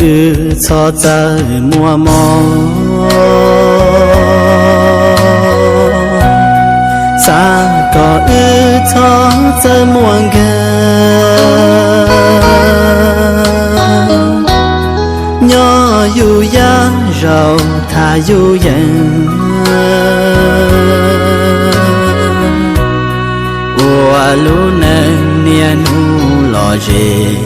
wb txhob txawj muaj mob, xav kom wb txhob txawj muaj nkawm, nyob yus yaj zaus tham yus yeem, ua lub neej niaj hnub lom zem.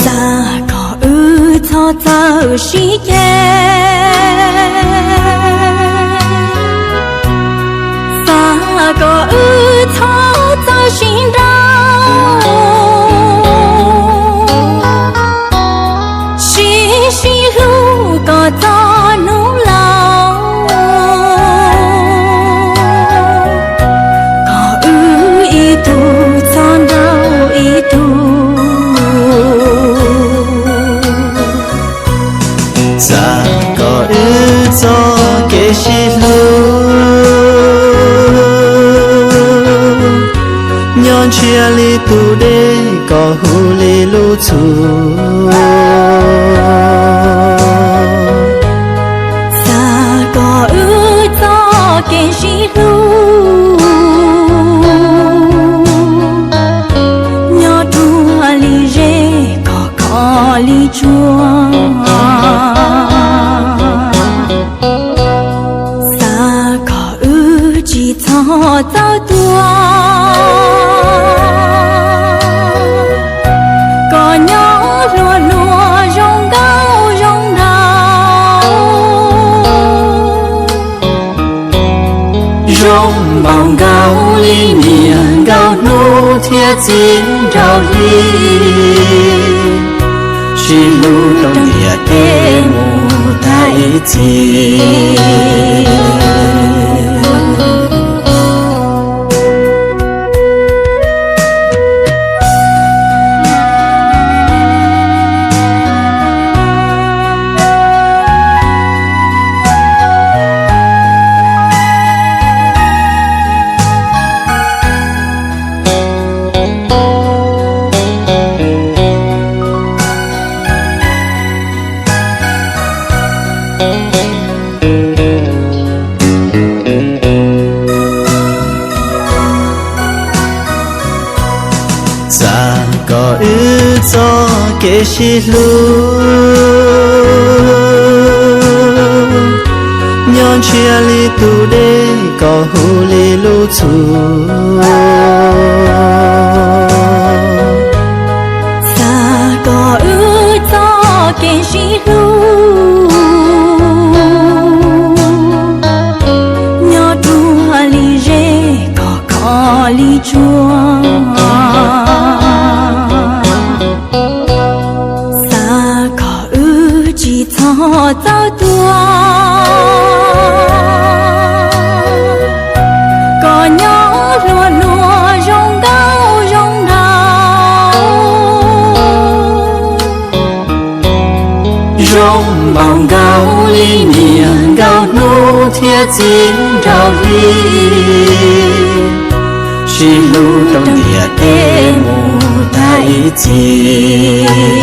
Xav kom wb txhob txawj sib ceg, xav kom wb txhob txawj sib nrauj, sib sib hlub kom txog hnub laus, kom wb ib tug txhob nrauj ib tug. Xav kom wb txoj kev sib hlub nyob ntshiab li tus dej kom huv li lub txhus. Xav kom wb txoj kev sib hlub nyob ruaj li zej kom khov li tsuag. Xav kom wb tsis txhob txawj tuag, kom nyob hluas hluas zoo nkauj zoo nraug, zoo npaum nkaus li niaj nkauj hnub thiab txiv nraug hli, sib hlub rau ntiaj teb mus tag ib txhis. Xav kom wb txoj kev sib hlub nyob ntshiab li tus dej kom huv li lub txhus. Xav kom wb txoj kev sib hlub nyob ruaj li zej kom khov li tsuag. Xav kom wb tsis txhob txawj tuag, kom nyob hluas hluas zoo nkauj zoo nraug, zoo npaum nkaus li niaj nkauj hnub thiab txiv nraug hli, sib hlub rau ntiaj teb mus tag ib txhis.